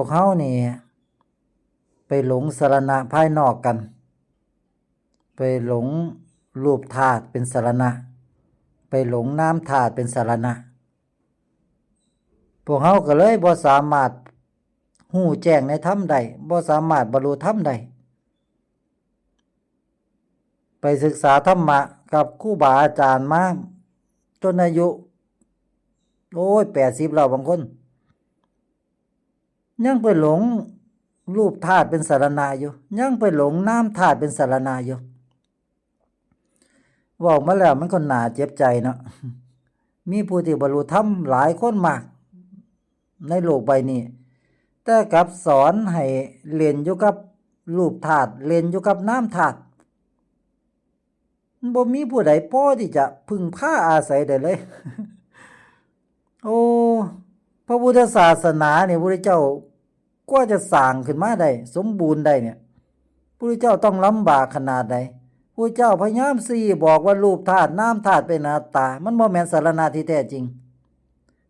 ວກເຮົານີ້ໄປຫຼົງສະລະນະພາຍນອກກັນ, ໄປຫຼົງຮູບທາດເປັນສະລະນະ, ໄປຫຼົງນາມທາດເປັນສະລະນະ. ພວກເຮົາກໍເລີຍບໍ່ສາມາດຮູ້ແຈ້ງໃນທຳໄດ້, ບໍ່ສາມາດບັນລຸທຳໄດ້. ໄປສຶກສາທຳມະກັບຄູບາອາຈານມາຈົນອາຍຸ ໂອ້ຍ ແປດສິບແລ້ວບາງຄົນ ຍັງໄປຫຼົງຮູບທາດເປັນສະລະນະຢູ່, ຍັງໄປຫຼົງນາມທາດເປັນສະລະນະຢູ່. ເວົ້າມາແລ້ວມັນກໍໜ້າເຈັບໃຈເນາະ. ມີຜູ້ທີ່ບັນລຸທຳຫຼາຍຄົນມາກໃນໂລກໃບນີ້, ແຕ່ກັບສອນໃຫ້ເລ່ນຢູ່ກັບຮູບທາດ, ເລ່ນຢູ່ກັບນາມທາດ. ມັນບໍ່ມີຜູ້ໃດພໍທີ່ຈະເພິ່ງພາອາໄສໄດ້ເລີຍ. ໂອ້ ພະພຸດທະສາສະໜານີ້ ພະພຸດທະເຈົ້າກວ່າຈະສ້າງຂຶ້ນມາໄດ້ສົມບູນໄດ້ນີ້ ພະພຸດທະເຈົ້າຕ້ອງລຳບາກຂະໜາດໃດ? ພະພຸດທະເຈົ້າພະຍາຍາມຊີ້ບອກວ່າຮູບທາດນາມທາດເປັນອະນັດຕາ, ມັນບໍ່ແມ່ນສະລະນະທີ່ແທ້ຈິງ.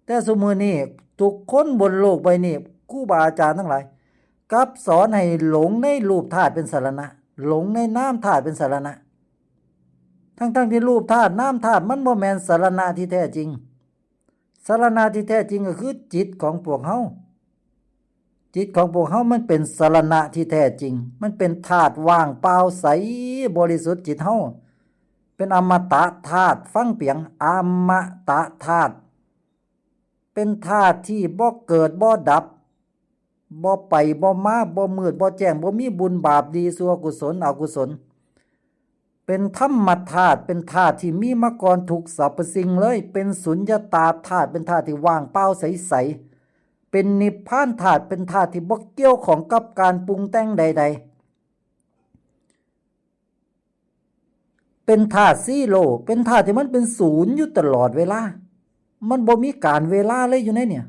ແຕ່ຊຸມື້ນີ້ທຸກຄົນບົນໂລກໃບນີ້ ຄູບາອາຈານທັງຫຼາຍ ກັບສອນໃຫ້ຫຼົງໃນຮູບທາດເປັນສະລະນະ, ຫຼົງໃນນາມທາດເປັນສະລະນະ, ທັງໆທີ່ຮູບທາດນາມທາດມັນບໍ່ແມ່ນສະລະນະທີ່ແທ້ຈິງ. ສະລະນະທີ່ແທ້ຈິງກໍຄືຈິດຂອງພວກເຮົາ. ຈິດຂອງພວກເຮົາມັນເປັນສະລະນະທີ່ແທ້ຈິງ, ມັນເປັນທາດວ່າງເປົ່າໃສບໍລິສຸດ. ຈິດເຮົາເປັນອະມະຕະທາດ, ຟັງປຽງ, ອະມະຕະທາດ. ເປັນທາດທີ່ບໍ່ເກີດບໍ່ດັບ, ບໍ່ໄປບໍ່ມາ, ບໍ່ມືດບໍ່ແຈ້ງ, ບໍ່ມີບຸນບາບ, ດີຊົ່ວ, ກຸສົນອະກຸສົນ. ເປັນທຳມະທາດ, ເປັນທາດທີ່ມີມາກ່ອນທຸກສັບພະສິ່ງເລີຍ, ເປັນສຸນຍະຕາທາດ, ເປັນທາດທີ່ວ່າງເປົ່າໃສໆ, ເປັນນິບພານທາດ, ເປັນທາດທີ່ບໍ່ກ່ຽວຂ້ອງກັບການປຸງແຕ່ງໃດໆ. ເປັນທາດຊີໂຣ, ເປັນທາດທີ່ມັນເປັນສູນຢູ່ຕະຫຼອດເວລາ, ມັນບໍ່ມີການເວລາເລີຍຢູ່ໃນນີ້.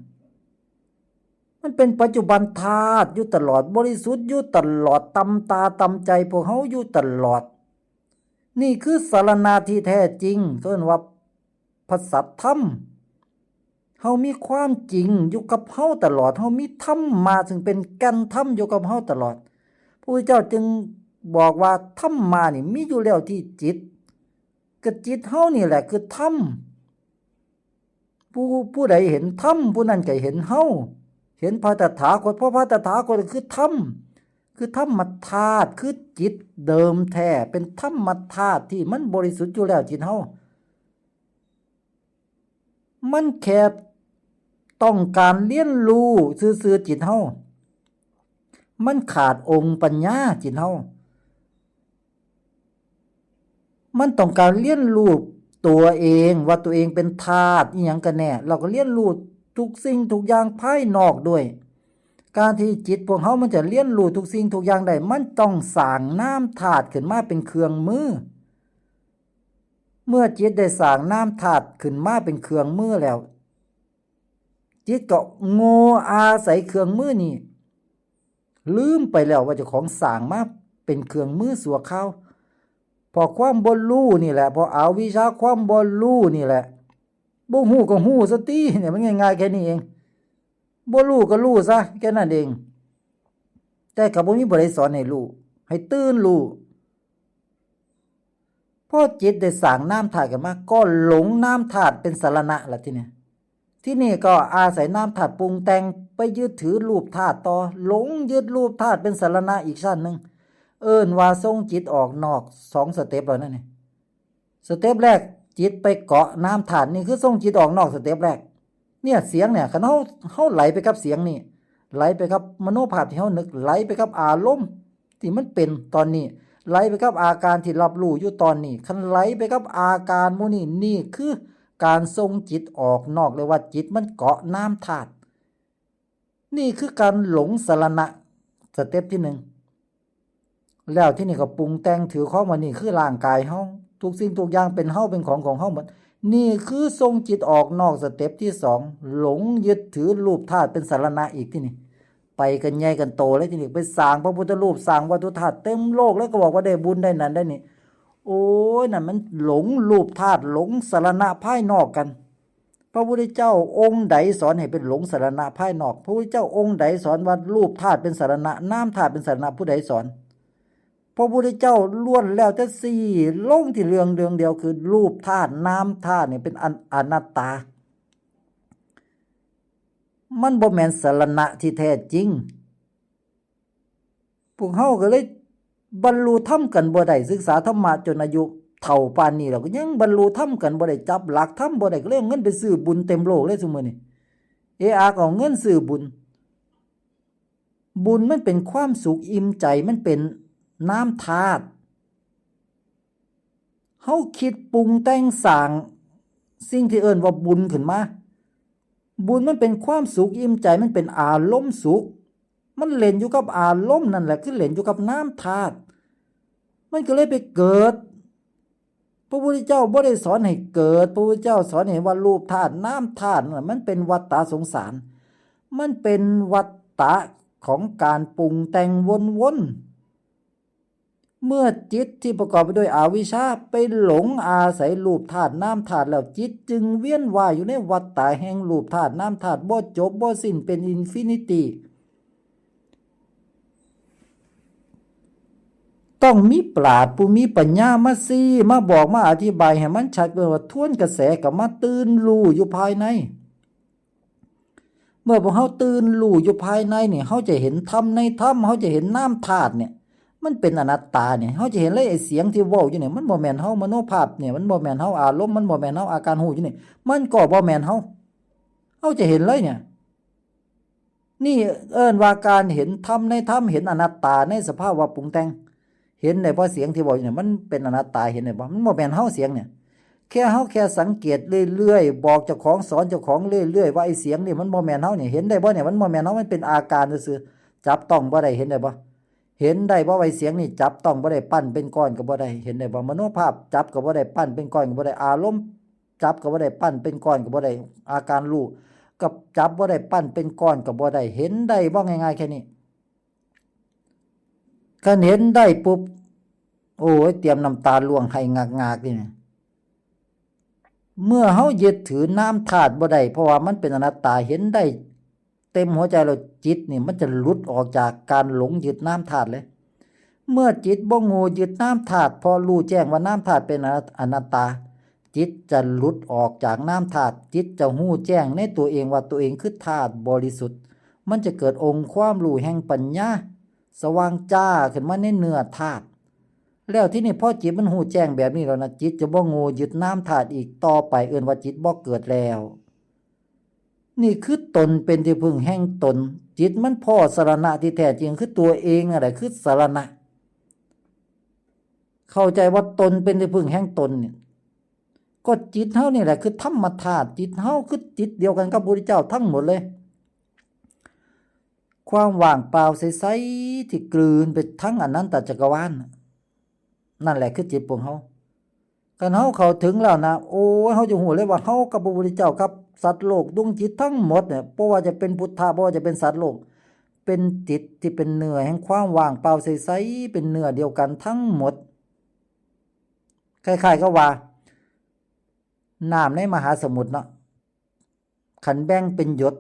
ມັນເປັນປັດຈຸບັນທາດຢູ່ຕະຫຼອດ, ບໍລິສຸດຢູ່ຕະຫຼອດ, ຕຳຕາຕຳໃຈພວກເຮົາຢູ່ຕະຫຼອດ. ນີ້ຄືສາລະນະທີ່ແທ້ຈິງ, ເອີ້ນວ່າ ພະສັດທຳ. ເຮົາມີຄວາມຈິງຢູ່ກັບເຮົາຕະຫຼອດ, ເຮົາມີທຳມະ ຊຶ່ງເປັນແກ່ນທຳຢູ່ກັບເຮົາຕະຫຼອດ. ພະພຸດທະເຈົ້າຈຶ່ງບອກວ່າ ທຳມະນີ້ມີຢູ່ແລ້ວທີ່ຈິດ, ກໍຈິດເຮົານີ້ແຫຼະຄືທຳ. ຜູ້ ຜູ້ໃດເຫັນທຳ ຜູ້ນັ້ນກໍເຫັນເຮົາ, ເຫັນພະຕະຖາຄົດ, ເພາະພະຕະຖາຄົດກໍຄືທຳ, ຄືທຳມະທາດ, ຄືຈິດເດີມແທ້, ເປັນທຳມະທາດທີ່ມັນບໍລິສຸດຢູ່ແລ້ວ, ຈິດເຮົາ ມັນແຄ່ຕ້ອງການລຽນຮູ້ຊື່ໆ. ຈິດເຮົາ ມັນຂາດອົງປັນຍາ. ຈິດເຮົາ ມັນຕ້ອງການລຽນຮູ້ຕົວເອງວ່າຕົວເອງເປັນທາດອີ່ຫຍັງກັນແນ່, ແລ້ວກໍລຽນຮູ້ທຸກສິ່ງທຸກຢ່າງພາຍນອກດ້ວຍ. ການທີ່ຈິດພວກເຮົາມັນຈະລຽນຮູ້ທຸກສິ່ງທຸກຢ່າງໄດ້, ມັນຕ້ອງສ້າງນາມທາດຂຶ້ນມາເປັນເຄື່ອງມື. ເມື່ອຈິດໄດ້ສ້າງນາມທາດຂຶ້ນມາເປັນເຄື່ອງມືແລ້ວ, ຈິດກໍໂງ່ອາໄສເຄື່ອງມືນີ້, ລືມໄປແລ້ວວ່າເຈົ້າຂອງສ້າງມາເປັນເຄື່ອງມືຊົ່ວຄາວ. ເພາະຄວາມບໍ່ຮູ້ນີ້ແຫຼະ, ເພາະອະວິຊຊາ, ຄວາມບໍ່ຮູ້ນີ້ແຫຼະ, ບໍ່ຮູ້ກໍຮູ້ຊະຕິ, ນີ້ມັນງ່າຍໆແຄ່ນີ້ເອງ. ບໍ່ຮູ້ກໍຮູ້ຊະ ແຄ່ນັ້ນເອງ. ແຕ່ກໍບໍ່ມີຜູ້ໃດສອນໃຫ້ຮູ້, ໃຫ້ຕື່ນຮູ້. ພໍຈິດໄດ້ສ້າງນາມທາດຂຶ້ນມາ, ກໍຫຼົງນາມທາດເປັນສາລະນະລະທີນີ້. ທີນີ້ກໍອາໄສນາມທາດປຸງແຕ່ງ, ໄປຍຶດຖືຮູບທາດຕໍ່, ຫຼົງຍຶດຮູບທາດເປັນສາລະນະອີກຊັ້ນໜຶ່ງ. ເອີ້ນວ່າຊົງຈິດອອກນອກ, ສອງສະເຕັບແລ້ວນັ້ນນີ້. ສະເຕັບແລກ, ຈິດໄປເກາະນາມທາດ, ນີ້ຄືຊົງຈິດອອກນອກສະເຕັບແລກ. ເນຍ ສຽງເນຍ, ຄັນເຮົາ ເຮົາໄຫຼໄປກັບສຽງນີ້, ໄຫຼໄປກັບມະໂນພາບທີ່ເຮົານຶກ, ໄຫຼໄປກັບອາລົມທີ່ມັນເປັນຕອນນີ້, ໄຫຼໄປກັບອາການທີ່ຮັບຮູ້ຢູ່ຕອນນີ້, ຄັນໄຫຼໄປກັບອາການໝູ່ນີ້, ນີ້ຄືການຊົງຈິດອອກນອກ, ເອີ້ນວ່າຈິດມັນເກາະນາມທາດ. ນີ້ຄືການຫຼົງສາລະນະ ສະເຕັບທີໜຶ່ງ. ແລ້ວທີນີ້ກໍປຸງແຕ່ງຖືຄອງວ່ານີ້ຄືຮ່າງກາຍເຮົາ, ທຸກສິ່ງທຸກຢ່າງເປັນເຮົາ, ເປັນຂອງຂອງເຮົາໝົດ. ນີ້ຄືຊົງຈິດອອກນອກສະເຕັບທີສອງ, ຫຼົງຍຶດຖືຮູບທາດເປັນສາລະນະອີກ. ທີນີ້ໄປກັນໃຫຍ່ກັນໂຕເລີຍ, ທີນີ້ໄປສ້າງພະພຸດທະຮູບ, ສ້າງວັດຖຸທາດເຕັມໂລກເລີຍ, ກໍບອກວ່າໄດ້ບຸນໄດ້ນັ້ນໄດ້ນີ້. ໂອ້ຍ ນັ້ນມັນຫຼົງຮູບທາດ, ຫຼົງສາລະນະພາຍນອກກັນ. ພະພຸດທະເຈົ້າອົງໃດສອນໃຫ້ໄປຫຼົງສະລະນະພາຍນອກ? ພະພຸດທະເຈົ້າອົງໃດສອນວ່າຮູບທາດເປັນສະລະນະ, ນາມທາດເປັນສະລະນະ? ຜູ້ໃດສອນ? ພະພຸດທະເຈົ້າລ້ວນແລ້ວແຕ່ຊີ້ລົງທີ່ເລື່ອງ ເລື່ອງດຽວ ຄືຮູບທາດ, ນາມທາດນີ້ເປັນອັນ ອະນັດຕາ. ມັນບໍ່ແມ່ນສະລະນະທີ່ແທ້ຈິງ. ພວກເຮົາກໍເລີຍບັນລຸທຳກັນບໍ່ໄດ້, ສຶກສາທຳມະຈົນອາຍຸເຖົ້າປານນີ້ແລ້ວ ກໍຍັງບັນລຸທຳກັນບໍ່ໄດ້, ຈັບຫຼັກທຳບໍ່ໄດ້, ກໍເລີຍເອົາເງິນໄປຊື້ບຸນເຕັມໂລກເລີຍຊຸມື້ນີ້. ເອອາກເອົາເງິນຊື້ບຸນ. ບຸນມັນເປັນຄວາມສຸກອີ່ມໃຈ, ມັນເປັນນາມທາດ. ເຮົາຄິດປຸງແຕ່ງສ້າງສິ່ງທີ່ເອີ້ນວ່າບຸນຂຶ້ນມາ. ບຸນມັນເປັນຄວາມສຸກອີ່ມໃຈ, ມັນເປັນອາລົມສຸກ, ມັນເລ່ນຢູ່ກັບອາລົມນັ້ນແຫຼະ, ຄືເລ່ນຢູ່ກັບນາມທາດ, ມັນກໍເລີຍໄປເກີດ. ພະພຸດທະເຈົ້າບໍ່ໄດ້ສອນໃຫ້ເກີດ, ພະພຸດທະເຈົ້າສອນໃຫ້ວ່າຮູບທາດ, ນາມທາດນັ້ນ ມັນເປັນວັດຕະສົງສານ, ມັນເປັນວັດຕະຂອງການປຸງແຕ່ງວົນໆ. ເມື່ອຈິດທີ່ປະກອບໄປດ້ວຍອະວິຊຊາໄປຫຼົງອາໄສຮູບທາດນາມທາດແລ້ວ, ຈິດຈຶ່ງວຽນວ່າຍຢູ່ໃນວັດຕະແຫ່ງຮູບທາດນາມທາດບໍ່ຈົບບໍ່ສິ້ນ, ເປັນອິນຟິນິຕີ. ຕ້ອງມີປາດຜູ້ມີປັນຍາມາຊີ້, ມາບອກ, ມາອະທິບາຍໃຫ້ມັນຊັດເບິ່ງວ່າ ທວນກະແສເຂົ້າມາ, ຕື່ນຮູ້ຢູ່ພາຍໃນ. ເມື່ອພວກເຮົາຕື່ນຮູ້ຢູ່ພາຍໃນນີ້, ເຮົາຈະເຫັນທຳໃນທຳ, ເຮົາຈະເຫັນນາມທາດນີ້ ມັນເປັນອະນັດຕານີ້, ເຮົາຈະເຫັນເລີຍ ໄອ້ສຽງທີ່ເວົ້າຢູ່ນີ້ ມັນບໍ່ແມ່ນເຮົາ, ມະໂນພາບນີ້ ມັນບໍ່ແມ່ນເຮົາ, ອາລົມ ມັນບໍ່ແມ່ນເຮົາ, ອາການຮູ້ຢູ່ນີ້ ມັນກໍບໍ່ແມ່ນເຮົາ, ເຮົາຈະເຫັນເລີຍນີ້. ນີ້ເອີ້ນວ່າການເຫັນທຳໃນທຳ, ເຫັນອະນັດຕາໃນສະພາວະປຸງແຕ່ງ. ເຫັນໄດ້ບໍ່? ສຽງທີ່ເວົ້າຢູ່ນີ້ ມັນເປັນອະນັດຕາ, ເຫັນໄດ້ບໍ່? ມັນບໍ່ແມ່ນເຮົາ ສຽງນີ້. ແຄ່ເຮົາແຄ່ສັງເກດເລື້ອຍໆ, ບອກເຈົ້າຂອງ, ສອນເຈົ້າຂອງເລື້ອຍໆ ວ່າ ໄອ້ສຽງນີ້ມັນບໍ່ແມ່ນເຮົານີ້, ເຫັນໄດ້ບໍ່ນີ້? ມັນບໍ່ແມ່ນເຮົາ, ມັນເປັນອາການຊື່ໆ, ຈັບຕ້ອງບໍ່ໄດ້, ເຫັນໄດ້ບໍ່? ເຫັນໄດ້ບໍ່ວ່າ ໄອ້ສຽງນີ້ຈັບຕ້ອງບໍ່ໄດ້, ປັ້ນເປັນກ້ອນກໍບໍ່ໄດ້, ເຫັນໄດ້ບໍ່? ມະໂນພາບຈັບກໍບໍ່ໄດ້, ປັ້ນເປັນກ້ອນກໍບໍ່ໄດ້, ອາລົມ ຈັບກໍບໍ່ໄດ້, ປັ້ນເປັນກ້ອນກໍບໍ່ໄດ້, ອາການຮູ້ກໍຈັບບໍ່ໄດ້, ປັ້ນເປັນກ້ອນກໍບໍ່ໄດ້. ເຫັນໄດ້ບໍ່? ງ່າຍໆແຄ່ນີ້. ຄັນເຫັນໄດ້ປຸບ, ໂອ້ຍ, ຕຽມນ້ຳຕາລ່ວງໄຫ້ງາກໆນີ້. ເມື່ອເຮົາຍຶດຖືນາມທາດບໍ່ໄດ້, ເພາະວ່າມັນເປັນອະນັດຕາ, ເຫັນໄດ້ ເຕັມຫົວໃຈແລ້ວ, ຈິດນີ້ມັນຈະຫຼຸດອອກຈາກການຫຼົງຍຶດນາມທາດເລີຍ. ເມື່ອຈິດບໍ່ໂງ່ຍຶດນາມທາດ, ເພາະຮູ້ແຈ້ງວ່ານາມທາດເປັນອະ ອະນັດຕາ, ຈິດຈະຫຼຸດອອກຈາກນາມທາດ, ຈິດຈະຮູ້ແຈ້ງໃນຕົວເອງວ່າຕົວເອງຄືທາດບໍລິສຸດ. ມັນຈະເກີດອົງຄວາມຮູ້ແຫ່ງປັນຍາສະຫວ່າງຈ້າຂຶ້ນມາໃນເນື້ອທາດ. ແລ້ວທີນີ້ ພໍຈິດມັນຮູ້ແຈ້ງແບບນີ້ແລ້ວນະ, ຈິດຈະບໍ່ໂງ່ຍຶດນາມທາດອີກຕໍ່ໄປ, ເອີ້ນວ່າຈິດບໍ່ເກີດແລ້ວ. ນີ້ຄືຕົນເປັນທີ່พึ่ງແຫ່ງຕົນ. ຈິດມັນພໍ້ສະລະນະທີ່ແທ້ຈິງ, ຄືຕົວເອງນັ້ນແຫຼະຄືສະລະນະ. ເຂົ້າໃຈວ່າຕົນເປັນທີ່พึ่ງແຫ່ງຕົນນີ້? ກໍຈິດເຮົານີ້ແຫຼະຄືທຳມະທາດ, ຈິດເຮົາຄືຈິດດຽວກັນກັບພະພຸດທະເຈົ້າທັງໝົດເລີຍ. ຄວາມວ່າງເປົ່າໃສໆ ທີ່ກືນໄປທັງອະນັນຕະຈັກກະວານ, ນັ້ນແຫຼະຄືຈິດພວກເຮົາ. ຄັນເຮົາເຂົ້າເຖິງແລ້ວນະ, ໂອ້ຍ, ເຮົາຈະຮູ້ເລີຍວ່າເຮົາກັບພະພຸດທະເຈົ້າ, ກັບສັດໂລກ, ດວງຈິດທັງໝົດເນຍ, ບໍ່ວ່າຈະເປັນພຸດທະ, ບໍ່ວ່າຈະເປັນສັດໂລກ, ເປັນຈິດທີ່ເປັນເນື້ອແຫ່ງຄວາມວ່າງເປົ່າໃສໆ, ເປັນເນື້ອດຽວກັນທັງໝົດ. ຄ້າຍໆກັບວ່ານ້ຳໃນມະຫາສະໝຸດເນາະ, ຄັນແບ່ງເປັນຢົດ,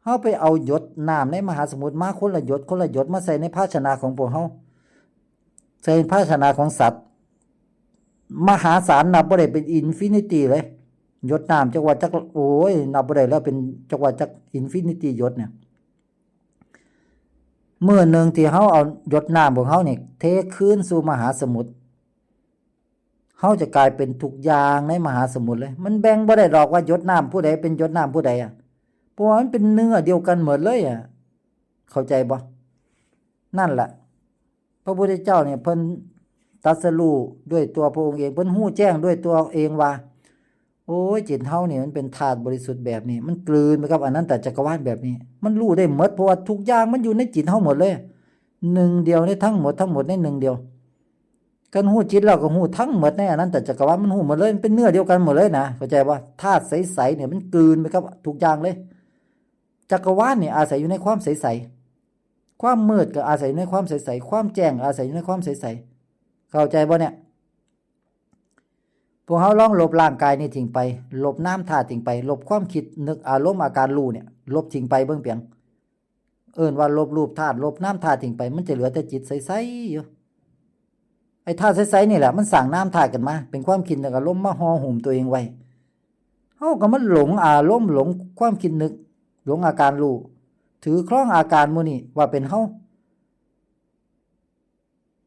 ເຮົາໄປເອົາຢົດນ້ຳໃນມະຫາສະໝຸດມາຄົນລະຢົດ, ຄົນລະຢົດມາໃສ່ໃນພາຊະນະຂອງພວກເຮົາ, ໃສ່ພາຊະນະຂອງສັດ, ມະຫາສານນັບບໍ່ໄດ້, ເປັນອິນຟິນິຕີເລີຍ. ຢົດນ້ຳຈັກວ່າຈັກ, ໂອ້ຍ, ນັບບໍ່ໄດ້ແລ້ວ, ເປັນຈັກວ່າຈັກອິນຟິນິຕີຢົດເນຍ. ມື້ໜຶ່ງທີ່ເຮົາເອົາຢົດນ້ຳຂອງເຮົານີ້ເທຄືນສູ່ມະຫາສະໝຸດ, ເຮົາຈະກາຍເປັນທຸກຢ່າງໃນມະຫາສະໝຸດເລີຍ. ມັນແບ່ງບໍ່ໄດ້ດອກວ່າຢົດນ້ຳຜູ້ໃດເປັນຢົດນ້ຳຜູ້ໃດອະ, ເພາະວ່າມັນເປັນເນື້ອດຽວກັນໝົດເລີຍອະ. ເຂົ້າໃຈບໍ່? ນັ້ນລະ ພະພຸດທະເຈົ້ານີ້ເພິ່ນຕັດສະຮູ້ດ້ວຍຕົວພະອົງເອງ, ເພິ່ນຮູ້ແຈ້ງດ້ວຍຕົວເອງວ່າ ໂອ້ຍ, ຈິດເຮົານີ້ມັນເປັນທາດບໍລິສຸດແບບນີ້, ມັນກືນໄປກັບອະນັນຕະຈັກກະວານແບບນີ້, ມັນຮູ້ໄດ້ໝົດ, ເພາະວ່າທຸກຢ່າງມັນຢູ່ໃນຈິດເຮົາໝົດເລີຍ, ໜຶ່ງດຽວໃນທັງໝົດ, ທັງໝົດໃນໜຶ່ງດຽວ. ຄັນຮູ້ຈິດແລ້ວກໍຮູ້ທັງໝົດໃນອະນັນຕະຈັກກະວານ, ມັນຮູ້ໝົດເລີຍ, ມັນເປັນເນື້ອດຽວກັນໝົດເລີຍນະ, ເຂົ້າໃຈບໍ່? ທາດໃສໆນີ້ມັນກືນໄປກັບທຸກຢ່າງເລີຍ. ຈັກກະວານນີ້ອາໄສຢູ່ໃນຄວາມໃສໆ, ຄວາມມືດກໍອາໄສຢູ່ໃນຄວາມໃສໆ, ຄວາມແຈ້ງອາໄສຢູ່ໃນຄວາມໃສໆ. ເຂົ້າໃຈບໍ່ເນຍ? ເພ ພວກເຮົາລອງລົບຮ່າງກາຍນີ້ຖິ້ມໄປ, ລົບນາມທາດຖິ້ມໄປ, ລົບຄວາມຄິດນຶກອາລົມອາການຮູ້ນີ້ ລົບຖິ້ມໄປເບິ່ງເປີງ. ເອີ້ນວ່າລົບຮູບທາດ, ລົບນາມທາດຖິ້ມໄປ, ມັນຈະເຫຼືອແຕ່ຈິດໃສໆຢູ່. ໄອ້ທາດໃສໆນີ້ແຫຼະ ມັນສ້າງນາມທາດຂຶ້ນມາ ເປັນຄວາມຄິດນຶກອາລົມມາຫໍ່ຫຸ້ມຕົວເອງໄວ້. ເຮົາກໍມາຫຼົງອາລົມ, ຫຼົງຄວາມຄິດນຶກ, ຫຼົງອາການຮູ້, ຖືຄອງອາການໝູ່ນີ້ວ່າເປັນເຮົາ.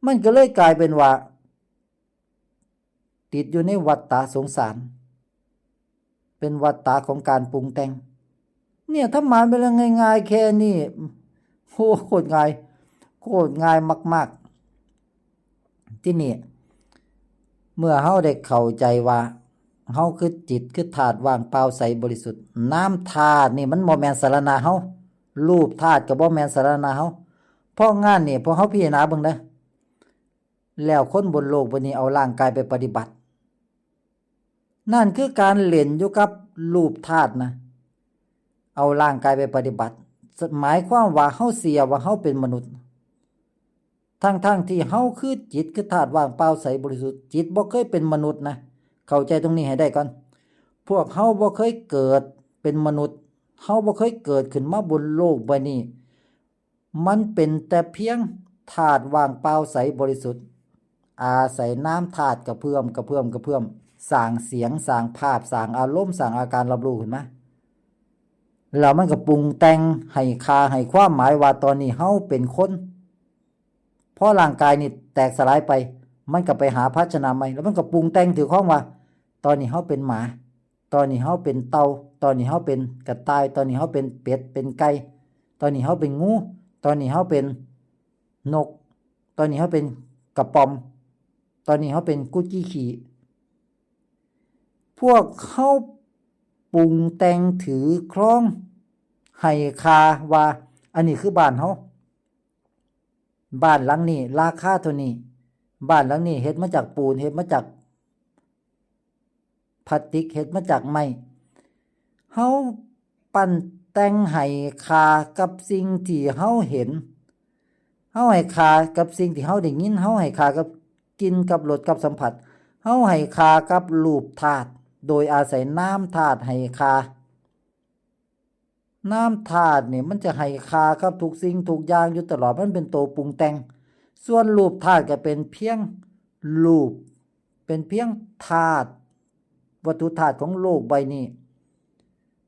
ມັນກໍເລີຍກາຍເປັນວ່າ ຕິດຢູ່ໃນວັດຕະສົງສານ, ເປັນວັດຕະຂອງການປຸງແຕ່ງ. ເນຍ ທຳມະເປັນເລື່ອງງ່າຍໆແຄ່ນີ້. ໂອ້ ໂຄດງ່າຍ, ໂຄດງ່າຍມາກໆ. ທີນີ້ ເມື່ອເຮົາໄດ້ເຂົ້າໃຈວ່າເຮົາຄືຈິດ, ຄືທາດວ່າງເປົ່າໃສບໍລິສຸດ, ນາມທາດນີ້ມັນບໍ່ແມ່ນສາລະນະເຮົາ, ຮູບທາດກໍບໍ່ແມ່ນສາລະນະເຮົາ. ເພາະງານນີ້ ພວກເຮົາພິຈາລະນາເບິ່ງເດີ້. ແລ້ວຄົນບົນໂລກໃບນີ້ເອົາຮ່າງກາຍໄປປະຕິບັດ, ນັ້ນຄືການຫຼິ້ນຢູ່ກັບຮູບທາດນະ, ເອົາຮ່າງກາຍໄປປະຕິບັດ, ໝາຍຄວາມວ່າເຮົາເຊື່ອວ່າເຮົາເປັນມະນຸດ, ທັງໆທີ່ເຮົາຄືຈິດ, ຄືທາດວ່າງເປົ່າໃສບໍລິສຸດ, ຈິດບໍ່ເຄີຍເປັນມະນຸດນະ. ເຂົ້າໃຈຕົງນີ້ໃຫ້ໄດ້ກ່ອນ. ພວກເຮົາບໍ່ເຄີຍເກີດເປັນມະນຸດ, ເຮົາບໍ່ເຄີຍເກີດຂຶ້ນມາບົນໂລກໃບນີ້. ມັນເປັນແຕ່ພຽງທາດວ່າງເປົ່າໃສບໍລິສຸດ, ອາໄສນາມທາດກະເພື່ອມ, ກະເພື່ອມ, ກະເພື່ອມ, ສ້າງສຽງ, ສ້າງພາບ, ສ້າງອາລົມ, ສ້າງອາການຮັບຮູ້ຂຶ້ນມາ. ແລ້ວມັນກະປຸງແຕ່ງໃຫ້ຄ່າ, ໃຫ້ຄວາມໝາຍວ່າຕອນນີ້ເຮົາເປັນຄົນ. ພໍຮ່າງກາຍນີ້ແຕກສະຫຼາຍໄປ, ມັນກະໄປຫາພາຊະນະໃໝ່, ແລ້ວມັນກະປຸງແຕ່ງຖືກຄອງວ່າ ຕອນນີ້ເຮົາເປັນໝາ. ຕອນນີ້ເຮົາເປັນເຕົ່າ, ຕອນນີ້ເຮົາເປັນກະຕ່າຍ, ຕອນນີ້ເຮົາເປັນເປັດ, ເປັນໄກ່, ຕອນນີ້ເຮົາເປັນງູ, ຕອນນີ້ເຮົາເປັນນົກ, ຕອນນີ້ເຮົາເປັນກະປອມ, ຕອນນີ້ເຮົາເປັນກຸດຈີ່ຂີ້. ພວກເຮົາປຸງແຕ່ງຖືຄອງໃຫ້ຄ່າວ່າ ອັນນີ້ຄືບ້ານເຮົາ, ບ້ານຫຼັງນີ້ລາຄາເທົ່ານີ້, ບ້ານຫຼັງນີ້ເຮັດມາຈາກປູນ, ເຮັດມາຈາກ ພລາສຕິກ, ເຮັດມາຈາກໄມ້. ເຮົາປັ້ນແຕ່ງໃຫ້ຄ່າກັບສິ່ງທີ່ເຮົາເຫັນ, ເຮົາໃຫ້ຄ່າກັບສິ່ງທີ່ເຮົາໄດ້ຍິນ, ເຮົາໃຫ້ຄ່າກັບກິ່ນ, ກັບລົດ, ກັບສຳຜັດ, ເຮົາໃຫ້ຄ່າກັບຮູບທາດ ໂດຍອາໄສນາມທາດໃຫ້ຄ່າ. ນາມທາດນີ້ມັນຈະໃຫ້ຄ່າກັບທຸກສິ່ງທຸກຢ່າງຢູ່ຕະຫຼອດ, ມັນເປັນໂຕປຸງແຕ່ງ. ສ່ວນຮູບທາດກໍເປັນພຽງຮູບ, ເປັນພຽງທາດ, ວັດຖຸທາດຂອງໂລກໃບນີ້,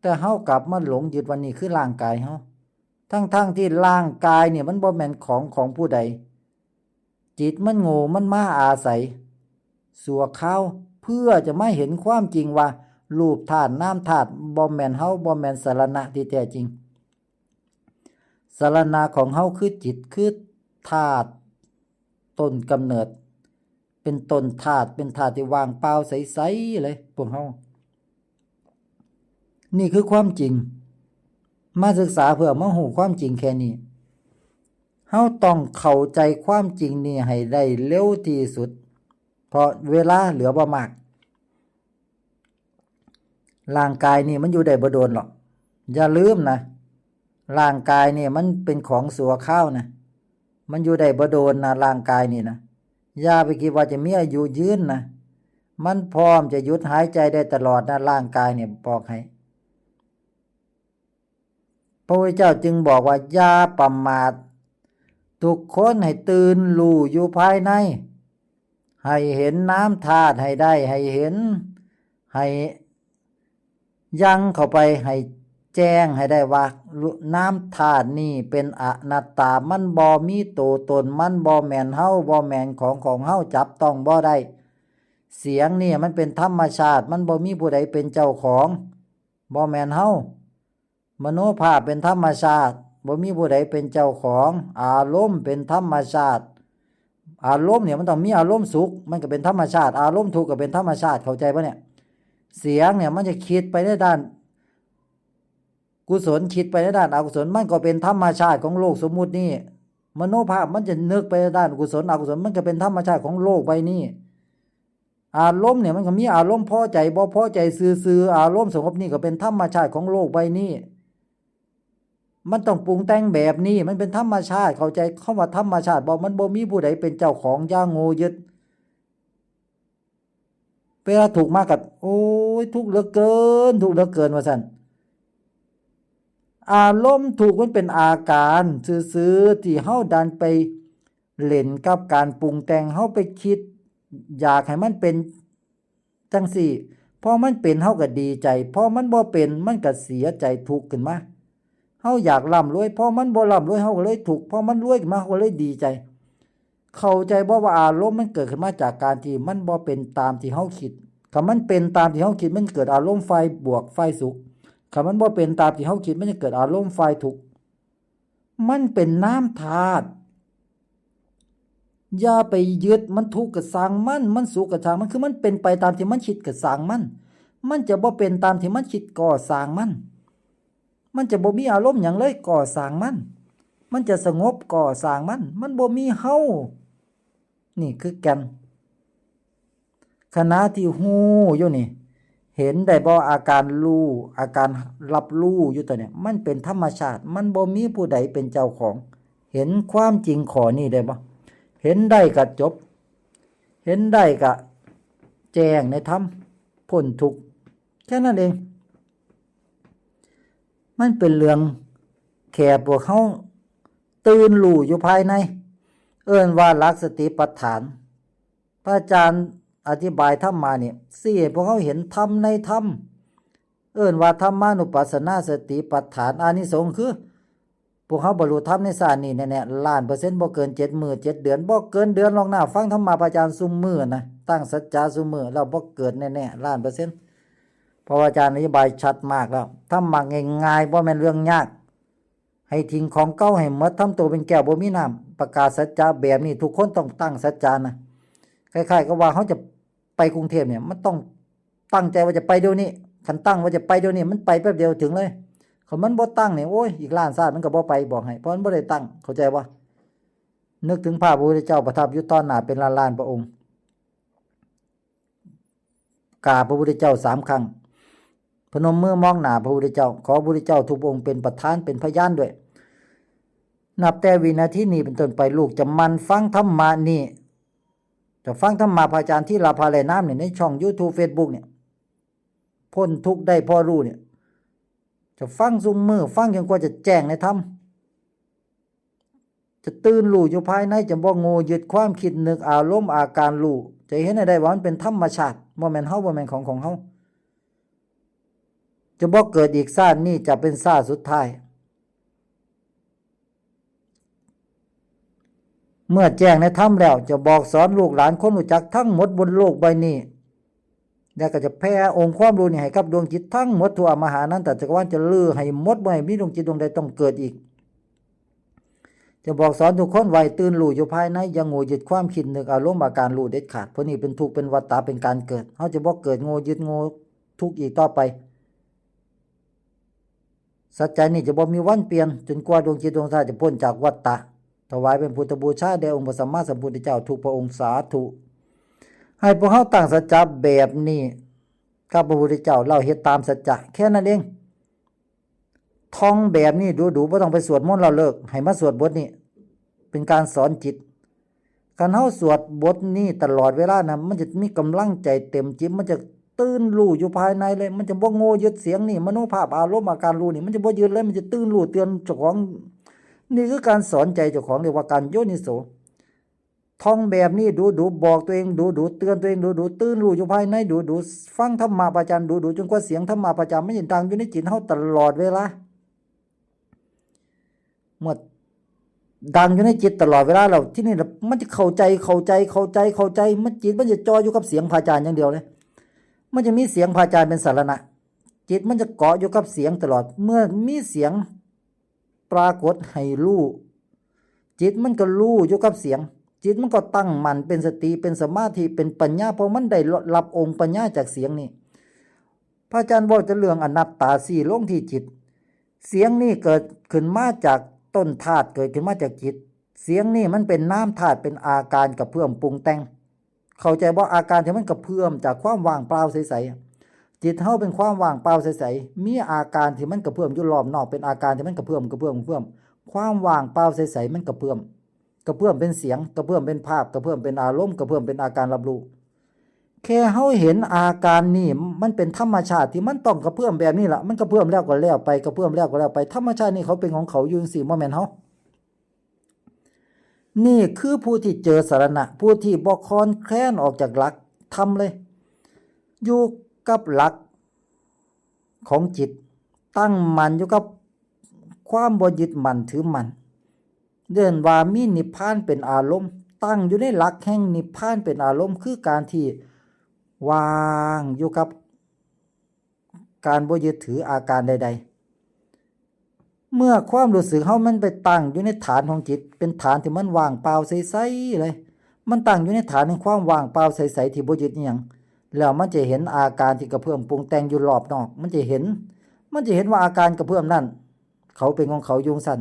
ແຕ່ເຮົາກັບມາຫຼົງຍຶດວ່ານີ້ຄືຮ່າງກາຍເຮົາ, ທັງໆທີ່ຮ່າງກາຍນີ້ມັນບໍ່ແມ່ນຂອງຂອງຜູ້ໃດ. ຈິດມັນໂງ່, ມັນມາອາໄສຊົ່ວຄາວ ເພື່ອຈະມາເຫັນຄວາມຈິງວ່າ ຮູບທາດນາມທາດບໍ່ແມ່ນເຮົາ, ບໍ່ແມ່ນສາລະນະທີ່ແທ້ຈິງ. ສາລະນະຂອງເຮົາຄືຈິດ, ຄືທາດຕົ້ນກຳເນີດ, ເປັນຕົ້ນທາດ, ເປັນທາດທີ່ວ່າງເປົ່າໃສໆເລີຍພວກເຮົາ. ນີ້ຄືຄວາມຈິງ. ມາສຶກສາເພື່ອມາຮູ້ຄວາມຈິງແຄ່ນີ້. ເຮົາຕ້ອງເຂົ້າໃຈຄວາມຈິງນີ້ໃຫ້ໄດ້ເລັວທີ່ສຸດ, ເພາະເວລາເຫຼືອບໍ່ມາກ. ຮ່າງກາຍນີ້ມັນຢູ່ໄດ້ບໍ່ດົນຫຼອກ. ຢ່າລືມນະ, ຮ່າງກາຍນີ້ມັນເປັນຂອງຊົ່ວຄາວນະ, ມັນຢູ່ໄດ້ບໍ່ດົນນະ, ຮ່າງກາຍນີ້ນະ. ຢ່າໄປຄິດວ່າຈະມີອາຍຸຍືນນະ, ມັນພ້ອມຈະຢຸດຫາຍໃຈໄດ້ຕະຫຼອດນະ, ຮ່າງກາຍນີ້ ບອກໃຫ້. ພະພຸດທະເຈົ້າຈຶ່ງບອກວ່າ ຢ່າປະໝາດ, ທຸກຄົນໃຫ້ຕື່ນຮູ້ຢູ່ພາຍໃນ, ໃຫ້ເຫັນນາມທາດໃຫ້ໄດ້, ໃຫ້ເຫັນ, ໃຫ້ ຍັງເຂົ້າໄປໃຫ້ແຈ້ງໃຫ້ໄດ້ວ່າ ນາມທາດນີ້ເປັນອະນັດຕາ, ມັນບໍ່ມີໂຕຕົນ, ມັນບໍ່ແມ່ນເຮົາ, ບໍ່ແມ່ນຂອງຂອງເຮົາ, ຈັບຕ້ອງບໍ່ໄດ້. ສຽງນີ້ມັນເປັນທຳມະຊາດ, ມັນບໍ່ມີຜູ້ໃດເປັນເຈົ້າຂອງ, ບໍ່ແມ່ນເຮົາ. ມະໂນພາບເປັນທຳມະຊາດ, ບໍ່ມີຜູ້ໃດເປັນເຈົ້າຂອງ. ອາລົມເປັນທຳມະຊາດ, ອາລົມນີ້ມັນຕ້ອງມີອາລົມສຸກ, ມັນກໍເປັນທຳມະຊາດ, ອາລົມທຸກກໍເປັນທຳມະຊາດ, ເຂົ້າໃຈບໍ່ເນຍ? ສຽງນີ້ມັນຈະຄິດໄປໃນດ້ານກຸສົນ, ຄິດໄປໃນດ້ານອະກຸສົນ, ມັນກໍເປັນທຳມະຊາດຂອງໂລກສົມມຸດນີ້. ມະໂນພາບມັນຈະນຶກໄປໃນດ້ານກຸສົນ, ອະກຸສົນ, ມັນກໍເປັນທຳມະຊາດຂອງໂລກໃບນີ້. ອາລົມນີ້ມັນກໍມີອາລົມພໍໃຈ, ບໍ່ພໍໃຈ, ຊື່ໆ. ອາລົມສະຫງົບນີ້ກໍເປັນທຳມະຊາດຂອງໂລກໃບນີ້. ມັນຕ້ອງປຸງແຕ່ງແບບນີ້, ມັນເປັນທຳມະຊາດ, ເຂົ້າໃຈຄຳວ່າທຳມະຊາດບໍ່? ມັນບໍ່ມີຜູ້ໃດເປັນເຈົ້າຂອງ, ຢ່າໂງ່ຍຶດ. ເວລາທຸກມາກໍ ໂອ້ຍ ທຸກເຫຼືອເກີນ ທຸກເຫຼືອເກີນ ວ່າຊັ້ນ. ອາລົມທຸກມັນເປັນອາການຊື່ໆ ທີ່ເຮົາດັນໄປເລ່ນກັບການປຸງແຕ່ງ, ເຮົາໄປຄິດຢາກໃຫ້ມັນເປັນຈັ່ງຊີ້. ພໍມັນເປັນເຮົາກໍດີໃຈ, ພໍມັນບໍ່ເປັນມັນກໍເສຍໃຈທຸກຂຶ້ນມາ. ເຮົາຢາກລ່ຳລວຍ, ພໍມັນບໍ່ລ່ຳລວຍເຮົາກໍເລີຍທຸກ, ພໍມັນລວຍຂຶ້ນມາເຮົາກໍເລີຍດີໃຈ. ເຂົ້າໃຈບໍ່ວ່າອາລົມມັນເກີດຂຶ້ນມາຈາກການທີ່ມັນບໍ່ເປັນຕາມທີ່ເຮົາຄິດ? ຄັນມັນເປັນຕາມທີ່ເຮົາຄິດ ມັນເກີດອາລົມຝ່າຍບວກ, ຝ່າຍສຸກ. ຄັນມັນບໍ່ເປັນຕາມທີ່ເຮົາຄິດ ມັນຈະເກີດອາລົມຝ່າຍທຸກ. ມັນເປັນນາມທາດ. ຢ່າໄປຍຶດ, ມັນທຸກກໍຊ່າງມັນ, ມັນສຸກກໍຊ່າງມັນ, ຄືມັນເປັນໄປຕາມທີ່ມັນຄິດກໍຊ່າງມັນ. ມັນຈະບໍ່ເປັນຕາມທີ່ມັນຄິດກໍຊ່າງມັນ. ມັນຈະບໍ່ມີອາລົມຫຍັງເລີຍກໍຊ່າງມັນ, ມັນຈະສະຫງົບກໍຊ່າງມັນ, ມັນບໍ່ມີເຮົາ. ນີ້ຄືແກ່ນ. ຂະນະທີ່ຮູ້ຢູ່ນີ້ ເຫັນໄດ້ບໍ່? ອາການຮູ້, ອາການຮັບຮູ້ຢູ່ຕົວນີ້ ມັນເປັນທຳມະຊາດ, ມັນບໍ່ມີຜູ້ໃດເປັນເຈົ້າຂອງ. ເຫັນຄວາມຈິງຂໍ້ນີ້ໄດ້ບໍ່? ເຫັນໄດ້ກໍຈົບ, ເຫັນໄດ້ກໍແຈ້ງໃນທຳ, ພົ້ນທຸກ. ແຄ່ນັ້ນເອງ. ມັນເປັນເລື່ອງແຄ່ພວກເຮົາຕື່ນຮູ້ຢູ່ພາຍໃນ, ເອີ້ນວ່າຫຼັກສະຕິປັດຖານ. ພະອາຈານອະທິບາຍທຳມານີ້ ຊີ້ໃຫ້ພວກເຮົາເຫັນທຳໃນທຳ, ເອີ້ນວ່າທຳມານຸປັດສະນາສະຕິປັດຖານ. ອານິສົງຄື ພວກເຮົາບັນລຸທຳໃນຊາດນີ້ແນ່ໆ ລ້ານເປີເຊັນ, ບໍ່ເກີນເຈັດມື້ເຈັດເດືອນ, ບໍ່ເກີນເດືອນຫຼອກນະ. ຟັງທຳມະພະອາຈານຊຸມມື້ນະ, ຕັ້ງສັດຈະຊຸມມື້ແລ້ວບໍ່ເກີດແນ່ໆ ລ້ານເປີເຊັນ. ເພາະວ່າອາຈານອະທິບາຍຊັດມາກແລ້ວ, ທຳມະງ່າຍໆ ບໍ່ແມ່ນເລື່ອງຍາກ. ໃຫ້ຖິ້ມຂອງເກົ່າໃຫ້ໝົດ, ທຳໂຕເປັນແກ້ວບໍ່ມີນ້ຳ, ປະກາດສັດຈະແບບນີ້. ທຸກຄົນຕ້ອງຕັ້ງສັດຈະນະ. ຄ້າຍໆກັບວ່າເຮົາຈະໄປກຸງເທບນີ້ ມັນຕ້ອງ ຕັ້ງໃຈວ່າຈະໄປດຽວນີ້. ຄັນຕັ້ງວ່າຈະໄປດຽວນີ້ ມັນໄປແປັບດຽວເຖິງເລີຍ. ຄັນມັນບໍ່ຕັ້ງນີ້ ໂອ້ຍ ອີກລ້ານຊາດມັນກໍບໍ່ໄປ, ບອກໃຫ້, ເພາະມັນບໍ່ໄດ້ຕັ້ງ. ເຂົ້າໃຈບໍ່? ນຶກເຖິງພາບພະພຸດທະເຈົ້າປະທັບຢູ່ຕໍ່ໜ້າເປັນລ້ານໆພະອົງ, ກາບພະພຸດທະເຈົ້າສາມຄັ້ງ, ພະນົມມືມອງໜ້າພະພຸດທະເຈົ້າ, ຂໍພະພຸດທະເຈົ້າທຸກພະອົງເປັນປະທານ ເປັນພະຍານດ້ວຍ. ນັບແຕ່ວິນາທີນີ້ເປັນຕົ້ນໄປ, ລູກຈະໝັ່ນຟັງທຳມະນີ້. ຈະຟັງທຳມະພະອາຈານທີລະພາແລະນາມນີ້ໃນຊ່ອງຢູທູບ ເຟສບຸກນີ້, ພົ້ນທຸກໄດ້ພໍຮູ້ນີ້. ຈະຟັງຊຸມມື້, ຟັງຈົນກວ່າຈະແຈ້ງໃນທຳ. ຈະຕື່ນຮູ້ຢູ່ພາຍໃນ, ຈະບໍ່ໂງ່ຍຶດຄວາມຄິດນຶກ, ອາລົມ, ອາການຮູ້. ຈະເຫັນໃຫ້ໄດ້ວ່າມັນເປັນທຳມະຊາດ, ບໍ່ແມ່ນເຮົາ, ບໍ່ແມ່ນຂອງ, ຂອງເຮົາ. ຈະບໍ່ເກີດອີກ, ຊາດນີ້ຈະເປັນຊາດສຸດທ້າຍ. ເມື່ອແຈ້ງໃນທຳແລ້ວ, ຈະບອກສອນລູກຫຼານຄົນຮູ້ຈັກທັງໝົດບົນໂລກໃບນີ້, ແລ້ວກໍຈະແຜ່ອົງຄວາມຮູ້ນີ້ໃຫ້ກັບດວງຈິດທັງໝົດທົ່ວມະຫາອະນັນຕະຈັກກະວານ, ຈະຮື້ໃຫ້ໝົດ, ບໍ່ໃຫ້ມີດວງຈິດດວງໃດຕ້ອງເກີດອີກ. ຈະບອກສອນທຸກຄົນວ່າໃຫ້ຕື່ນຮູ້ຢູ່ພາຍໃນ, ຢ່າໂງ່ຍຶດຄວາມຄິດນຶກ, ອາລົມ, ອາການຮູ້ເດັດຂາດ, ເພາະນີ້ເປັນທຸກ, ເປັນວັດຕະ, ເປັນການເກີດ. ເຮົາຈະບໍ່ເກີດໂງ່ຍຶດ, ໂງ່ທຸກອີກຕໍ່ໄປ. ສັດຈະນີ້ຈະບໍ່ມີວັນປ່ຽນ, ຈົນກວ່າດວງຈິດດວງໃດຈະພົ້ນຈາກວັດຕະ. ຖວາຍເປັນພຸດທະບູຊາແດ່ອົງພະສຳມາສຳພຸດທະເຈົ້າທຸກພະອົງ, ສາທຸ. ໃຫ້ພວກເຮົາຕັ້ງສັດຈະແບບນີ້ກັບພະພຸດທະເຈົ້າ, ແລ້ວເຮັດຕາມສັດຈະ, ແຄ່ນັ້ນເອງ. ທ່ອງແບບນີ້ດູໆ, ບໍ່ຕ້ອງໄປສວດມົນແລ້ວເລີກ, ໃຫ້ມາສວດບົດນີ້, ເປັນການສອນຈິດ. ຄັນເຮົາສວດບົດນີ້ຕະຫຼອດເວລານະ, ມັນຈະມີກຳລັງໃຈເຕັມຈິດ, ມັນຈະຕື່ນຮູ້ຢູ່ພາຍໃນເລີຍ, ມັນຈະບໍ່ໂງ່ຍຶດສຽງນີ້, ມະໂນພາບ, ອາລົມ, ອາການຮູ້ນີ້, ມັນຈະບໍ່ຍຶດເລີຍ, ມັນຈະຕື່ນຮູ້ເຕືອນເຈົ້າຂອງ. ນີ້ຄືການສອນໃຈເຈົ້າຂອງ, ເອີ້ນວ່າການໂຍນິໂສ. ທ່ອງແບບນີ້ດູໆ, ບອກຕົວເອງດູໆ, ເຕືອນຕົວເອງດູໆ, ຕື່ນຮູ້ຢູ່ພາຍໃນດູໆ, ຟັງທຳມະພະອາຈານດູໆ, ຈົນກວ່າສຽງທຳມະພະອາຈານມັນຈະດັງຢູ່ໃນຈິດເຮົາຕະຫຼອດເວລາ. ເມື່ອດັງຢູ່ໃນຈິດຕະຫຼອດເວລາແລ້ວ, ທີນີ້ລະມັນຈະເຂົ້າໃຈ, ເຂົ້າໃຈ, ເຂົ້າໃຈ, ເຂົ້າໃຈ, ມັນ, ຈິດມັນຈະຈ່ອຍຢູ່ກັບສຽງພະອາຈານຢ່າງດຽວເລີຍ. ມັນຈະມີສຽງພະອາຈານເປັນສາລະນະ. ຈິດມັນຈະເກາະຢູ່ກັບສຽງຕະຫຼອດ. ເມື່ອມີສຽງປາກົດໃຫ້ຮູ້, ຈິດມັນກໍຮູ້ຢູ່ກັບສຽງ. ຈິດມັນກໍຕັ້ງໝັ້ນເປັນສະຕິ, ເປັນສະມາທິ, ເປັນປັນຍາ, ເພາະມັນໄດ້ ລະ ຮັບອົງປັນຍາຈາກສຽງນີ້. ພະອາຈານເວົ້າແຕ່ເລື່ອງອະນັດຕາ, ຊີ້ລົງທີ່ຈິດ. ສຽງນີ້ເກີດຂຶ້ນມາຈາກຕົ້ນທາດ, ເກີດຂຶ້ນມາຈາກຈິດ. ສຽງນີ້ມັນເປັນນາມທາດ, ເປັນອາການກະເພື່ອມປຸງແຕ່ງ. ເຂົ້າໃຈບໍ່? ອາການທີ່ມັນກະເພື່ອມຈາກຄວາມວ່າງເປົ່າໃສໆ. ຈິດເຮົາເປັນຄວາມວ່າງເປົ່າໃສໆ, ມີອາການທີ່ມັນກະເພື່ອມຢູ່ລອບນອກ, ເປັນອາການທີ່ມັນກະເພື່ອມ, ກະເພື່ອມ, ກະເພື່ອມ. ຄວາມວ່າງເປົ່າໃສໆ ມັນກະເພື່ອມ. ກະເພື່ອມເປັນສຽງ, ກະເພື່ອມເປັນພາບ, ກະເພີ່ມເປັນອາລົມ, ກະເພີ່ມເປັນອາການຮັບຮູ້. ແຄ່ເຮົາເຫັນອາການນີ້ ມັນເປັນທຳມະຊາດທີ່ມັນຕ້ອງກະເພື່ອມແບບນີ້ລະ, ມັນກະເພື່ອມແລ້ວກໍແລ້ວໄປ, ກະເພື່ອມແລ້ວກໍແລ້ວໄປ, ທຳມະຊາດນີ້ເຂົາເປັນຂອງເຂົາຢູ່ຈັ່ງຊີ້, ບໍ່ແມ່ນເຮົາ. ນີ້ຄືຜູ້ທີ່ເຈີສະລະນະ, ຜູ້ທີ່ບໍ່ຄອນແຄລນອອກຈາກຫຼັກທຳເລີຍ, ຢູ່ກັບຫຼັກຂອງຈິດ, ຕັ້ງໝັ້ນຢູ່ກັບຄວາມບໍ່ຍຶດໝັ້ນຖືໝັ້ນ, ເອີ້ນວ່າມີນິບພານເປັນອາລົມ, ຕັ້ງຢູ່ໃນຫຼັກແຫ່ງນິບພານເປັນອາລົມ, ຄືການທີ່ວ່າງຢູ່ກັບ ການບໍ່ຍຶດຖືອາການໃດໆ. ເມື່ອຄວາມຮູ້ສຶກເຮົາມັນໄປຕັ້ງຢູ່ໃນຖານຂອງຈິດ, ເປັນຖານທີ່ມັນວ່າງເປົ່າໃສໆເລີຍ, ມັນຕັ້ງຢູ່ໃນຖານແຫ່ງຄວາມວ່າງເປົ່າໃສໆທີ່ບໍ່ຍຶດອີ່ຫຍັງ, ແລ້ວມັນຈະເຫັນອາການທີ່ກະເພື່ອມປຸງແຕ່ງຢູ່ລອບນອກ, ມັນຈະເຫັນ, ມັນຈະເຫັນວ່າອາການກະເພື່ອມນັ້ນ ເຂົາເປັນຂອງເຂົາຢູ່ຈັ່ງຊັ້ນ.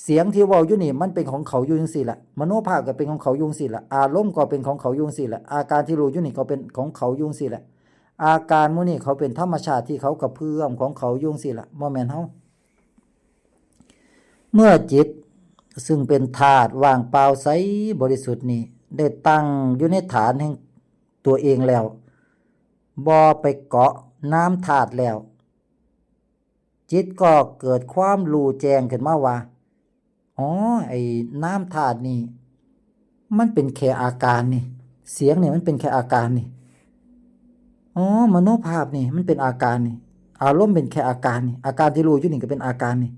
ສຽງທີ່ເວົ້າຢູ່ນີ້ມັນເປັນຂອງເຂົາຢູ່ຈັ່ງຊີ້ລະ, ມະໂນພາບກໍເປັນຂອງເຂົາຢູ່ຈັ່ງຊີ້ລະ, ອາລົມກໍເປັນຂອງເຂົາຢູ່ຈັ່ງຊີ້ລະ, ອາການທີ່ຮູ້ຢູ່ນີ້ກໍເປັນຂອງເຂົາຢູ່ຈັ່ງຊີ້ລະ. ອາການໝູ່ນີ້ເຂົາເປັນທຳມະຊາດທີ່ເຂົາກະເພື່ອມຂອງເຂົາຢູ່ຈັ່ງຊີ້ລະ, ບໍ່ແມ່ນເຮົາ. ເມື່ອຈິດ ຊຶ່ງເປັນທາດວ່າງເປົ່າໃສບໍລິສຸດນີ້ ໄດ້ຕັ້ງຢູ່ໃນຖານແຫ່ງຕົວເອງແລ້ວ, ບໍ່ໄປເກາະນາມທາດແລ້ວ, ຈິດກໍເກີດຄວາມຮູ້ແຈ້ງຂຶ້ນມາວ່າ, ອໍ ໄອ້ນາມທາດນີ້ ມັນເປັນແຄ່ອາການນີ້, ສຽງນີ້ມັນເປັນແຄ່ອາການນີ້, ອໍ ມະໂນພາບນີ້ມັນເປັນອາການນີ້, ອາລົມເປັນແຄ່ອາການນີ້, ອາການທີ່ຮູ້ຢູ່ນີ້ກໍເປັນອາການນີ້.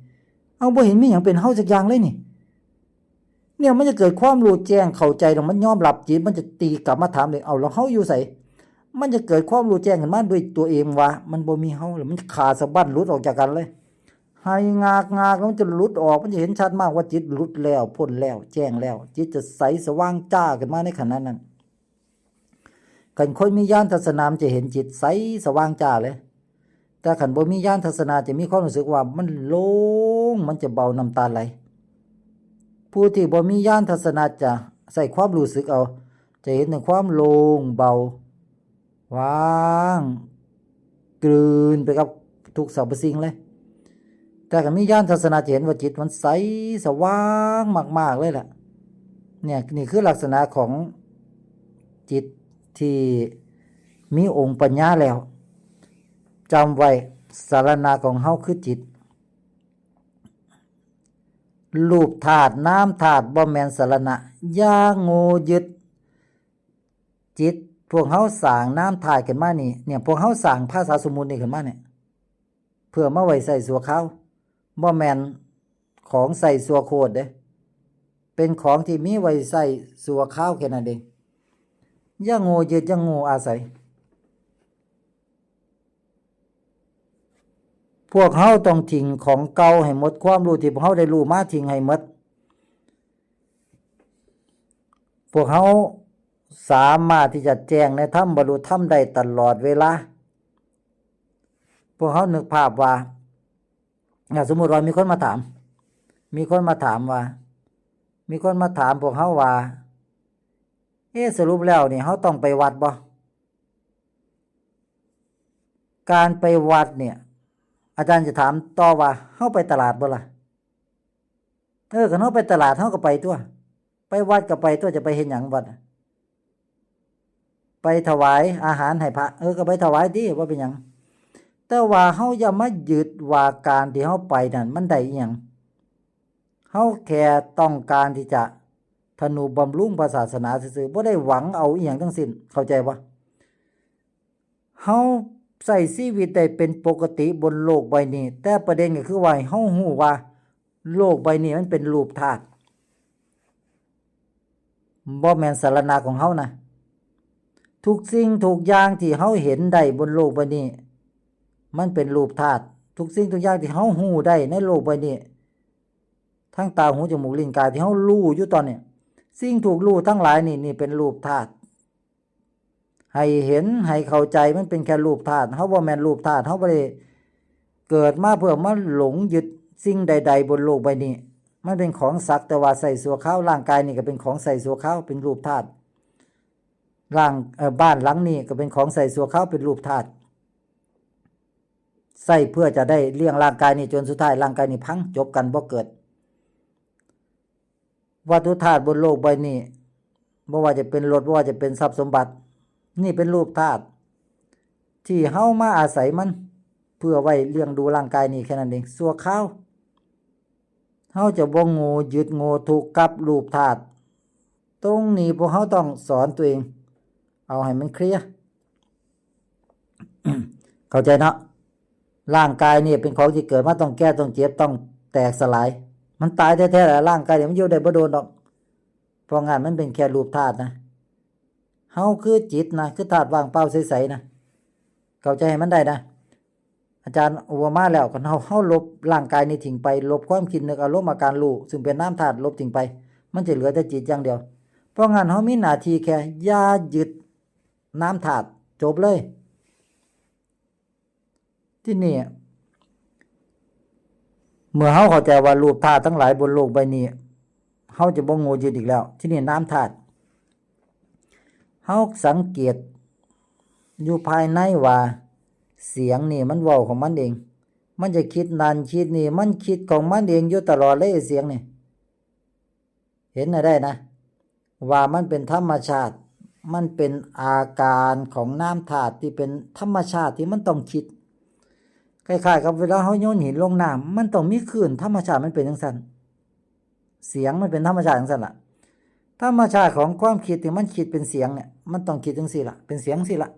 ເອົາ ບໍ່ເຫັນມີຫຍັງເປັນເຮົາຈັກຢ່າງເລີຍນີ້. ແນວມັນຈະເກີດຄວາມຮູ້ແຈ້ງເຂົ້າໃຈ ແລ້ວມັນຍອມຮັບ, ຈິດມັນຈະຕີກັບມາຖາມເລີຍ, ເອົາ ແລ້ວເຮົາຢູ່ໃສ? ມັນຈະເກີດຄວາມຮູ້ແຈ້ງຂຶ້ນມາດ້ວຍຕົວເອງວ່າ ມັນບໍ່ມີເຮົາ, ແລ້ວມັນຂາດສະບັ້ນຫຼຸດອອກຈາກກັນເລີຍ. ໄຫ້ງາກໆ ແລ້ວມັນຈະຫຼຸດອອກ, ມັນຈະເຫັນຊັດມາກວ່າຈິດຫຼຸດແລ້ວ, ພົ້ນແລ້ວ, ແຈ້ງແລ້ວ, ຈິດຈະໃສສະຫວ່າງຈ້າຂຶ້ນມາໃນຂະນະນັ້ນ. ຄັນຄົນມີຍານທັດສະນະ ມັນຈະເຫັນຈິດໃສສະຫວ່າງຈ້າເລີຍ, ແຕ່ຄັນບໍ່ມີຍານທັດສະນະ ຈະມີຄວາມຮູ້ສຶກວ່າມັນໂລ່ງ, ມັນຈະເບົາ, ນ້ຳຕາໄຫຼ. ຜູ້ທີ່ບໍ່ມີຍານທັດສະນະ ຈະໃຊ້ຄວາມຮູ້ສຶກເອົາ, ຈະເຫັນເຖິງຄວາມໂລ່ງເບົາ, ວ່າງ, ຕື່ນໄປກັບທຸກສັບພະສິ່ງເລີຍ. ແຕ່ຄັນມີຍານທັດສະນະຈະເຫັນວ່າຈິດມັນໃສສະຫວ່າງມາກໆເລີຍແຫຼະ. ເນີ້ຍ ນີ້ຄືລັກສະນະຂອງຈິດທີ່ມີອົງປັນຍາແລ້ວ. ຈຳໄວ້, ສະລະນະຂອງເຮົາຄືຈິດ. ຮູບທາດ, ນາມທາດ ບໍ່ແມ່ນສະລະນະ. ຢ່າໂງ່ຍຶດ. ຈິດພວກເຮົາສ້າງນາມທາດຂຶ້ນມານີ້, ເນີ້ຍ ພວກເຮົາສ້າງພາສາສົມມຸດນີ້ຂຶ້ນມານີ້ ເພື່ອມາໄວ້ໃຊ້ຊົ່ວຄາວ, ບໍ່ແມ່ນຂອງໃຊ້ຊົ່ວໂຄດເດ້, ເປັນຂອງທີ່ມີໄວ້ໃຊ້ຊົ່ວຄາວແຄ່ນັ້ນເອງ. ຢ່າໂງ່ຍຶດ, ຢ່າໂງ່ອາໄສ. ພວກເຮົາຕ້ອງຖິ້ມຂອງເກົ່າໃຫ້ໝົດ, ຄວາມຮູ້ທີ່ພວກເຮົາໄດ້ຮູ້ມາຖິ້ມໃຫ້ໝົດ. ພວກເຮົາສາມາດທີ່ຈະແຈ້ງໃນທຳ, ບັນລຸທຳໄດ້ຕະຫຼອດເວລາ. ພວກເຮົານຶກພາບວ່າ, ອ່າ, ສົມມຸດວ່າມີຄົນມາຖາມ, ມີຄົນມາຖາມວ່າ, ມີຄົນມາຖາມພວກເຮົາວ່າ, ເອ, ສະຫຼຸບແລ້ວນີ້ເຮົາຕ້ອງໄປວັດບໍ່? ການໄປວັດເນີ້ຍ, ອາຈານຈະຖາມຕໍ່ວ່າ, ເຮົາໄປຕະຫຼາດບໍ່ລະ? ເອີ, ຄັນເຮົາໄປຕະຫຼາດເຮົາກໍໄປຕົວະ, ໄປວັດກໍໄປຕົວະ, ຈະໄປເຮັດຫຍັງວັດ? ໄປຖວາຍອາຫານໃຫ້ພະ. ເອີ, ກໍໄປຖວາຍຕິ, ບໍ່ເປັນຫຍັງ. ແຕ່ວ່າເຮົາຢ່າມາຍຶດວ່າການທີ່ເຮົາໄປນັ້ນມັນໄດ້ອີ່ຫຍັງ. ເຮົາແຄ່ຕ້ອງການທີ່ຈະທະນຸບຳລຸງພະສາສະໜາຊື່ໆ, ບໍ່ໄດ້ຫວັງເອົາອີ່ຫຍັງທັງສິ້ນ, ເຂົ້າໃຈບໍ່? ເຮົາໃຊ້ຊີວິດໄດ້ເປັນປົກກະຕິບົນໂລກໃບນີ້, ແຕ່ປະເດັນກໍຄືວ່າໃຫ້ເຮົາຮູ້ວ່າໂລກໃບນີ້ມັນເປັນຮູບທາດ, ບໍ່ແມ່ນສະລະນະຂອງເຮົານະ. ທຸກສິ່ງທຸກຢ່າງທີ່ເຮົາເຫັນໄດ້ບົນໂລກໃບນີ້ ມັນເປັນຮູບທາດ. ທຸກສິ່ງທຸກຢ່າງທີ່ເຮົາຮູ້ໄດ້ໃນໂລກໃບນີ້, ທັງຕາ, ຫູ, ຈະມູກ, ລີ້ນ, ກາຍ ທີ່ເຮົາຮູ້ຢູ່ຕອນນີ້, ສິ່ງຖືກຮູ້ທັງຫຼາຍນີ້, ນີ້ເປັນຮູບທາດ. ໃຫ້ເຫັນ, ໃຫ້ເຂົ້າໃຈ, ມັນເປັນແຄ່ຮູບທາດ. ເຮົາບໍ່ແມ່ນຮູບທາດ, ເຮົາບໍ່ໄດ້ເກີດມາເພື່ອມາຫຼົງຍຶດສິ່ງໃດໆບົນໂລກໃບນີ້. ມັນເປັນຂອງສັກແຕ່ວ່າໃຊ້ຊົ່ວຄາວ. ຮ່າງກາຍນີ້ກໍເປັນຂອງໃຊ້ຊົ່ວຄາວ, ເປັນຮູບທາດ. ຮ່າງ, ເອີ, ບ້ານຫຼັງນີ້ກໍເປັນຂອງໃຊ້ຊົ່ວຄາວ, ເປັນຮູບທາດ. ໃຊ້ເພື່ອຈະໄດ້ລ້ຽງຮ່າງກາຍນີ້ຈົນສຸດທ້າຍຮ່າງກາຍນີ້ພັງ, ຈົບກັນ, ບໍ່ເກີດ. ວັດຖຸທາດບົນໂລກໃບນີ້, ບໍ່ວ່າຈະເປັນລົດ, ບໍ່ວ່າຈະເປັນຊັບສົມບັດ, ນີ້ເປັນຮູບທາດ ທີ່ເຮົາມາອາໄສມັນເພື່ອໄວ້ລ້ຽງດູຮ່າງກາຍນີ້ແຄ່ນັ້ນເອງ ຊົ່ວຄາວ. ເຮົາຈະບໍ່ໂງ່ຍຶດໂງ່ຖືກກັບຮູບທາດ. ຕົງນີ້ພວກເຮົາຕ້ອງສອນຕົວເອງ ເອົາໃຫ້ມັນເຄລຍ ເຂົ້າໃຈເນາະ? ຮ່າງກາຍນີ້ເປັນຂອງທີ່ເກີດມາຕ້ອງແກ່ ຕ້ອງເຈັບ ຕ້ອງແຕກສະຫຼາຍ. ມັນຕາຍແທ້ໆແຫຼະ ຮ່າງກາຍນີ້ມັນຢູ່ໄດ້ບໍ່ດົນດອກ. ເພາະງານມັນເປັນແຄ່ຮູບທາດນະ. ເຮົາຄືຈິດນະ ຄືທາດວ່າງເປົ່າໃສໆນະ. ເຂົ້າໃຈໃຫ້ມັນໄດ້ນະ. ອາຈານອຸປະມາແລ້ວ ຄັນເຮົາ ເຮົາລົບຮ່າງກາຍນີ້ຖິ້ມໄປ ລົບຄວາມຄິດນຶກອາລົມອາການຮູ້ ຊຶ່ງເປັນນາມທາດ ລົບຖິ້ມໄປ ມັນຈະເຫຼືອແຕ່ຈິດຢ່າງດຽວ. ເພາະງານເຮົາມີໜ້າທີ່ແຄ່ຢ່າຍຶດນາມທາດ ຈົບເລີຍ. ທີນີ້ ເມື່ອເຮົາເຂົ້າໃຈວ່າຮູບທາດທັງຫຼາຍບົນໂລກໃບນີ້ ເຮົາຈະບໍ່ໂງ່ຍຶດອີກແລ້ວ. ທີນີ້ນາມທາດ ເຮົາສັງເກດຢູ່ພາຍໃນວ່າ ສຽງນີ້ມັນເວົ້າຂອງມັນເອງ ມັນຈະຄິດນັ້ນຄິດນີ້ ມັນຄິດຂອງມັນເອງຢູ່ຕະຫຼອດເລີຍ ສຽງນີ້. ເຫັນໃຫ້ໄດ້ນະ ວ່າມັນເປັນທຳມະຊາດ ມັນເປັນອາການຂອງນາມທາດທີ່ເປັນທຳມະຊາດທີ່ມັນຕ້ອງຄິດ. ຄ້າຍໆກັບເວລາເຮົາໂຍນຫີນລົງນ້ຳ ມັນຕ້ອງມີຄື້ນ ທຳມະຊາດມັນເປັນຈັ່ງຊັ້ນ. ສຽງມັນເປັນທຳມະຊາດຈັ່ງຊັ້ນລະ. ທຳມະຊາດຂອງຄວາມຄິດທີ່ມັນຄິດເປັນສຽງນີ້ ມັນຕ້ອງຄິດຈັ່ງຊີ້ລະ ເປັນສຽງຊີ້ລະ.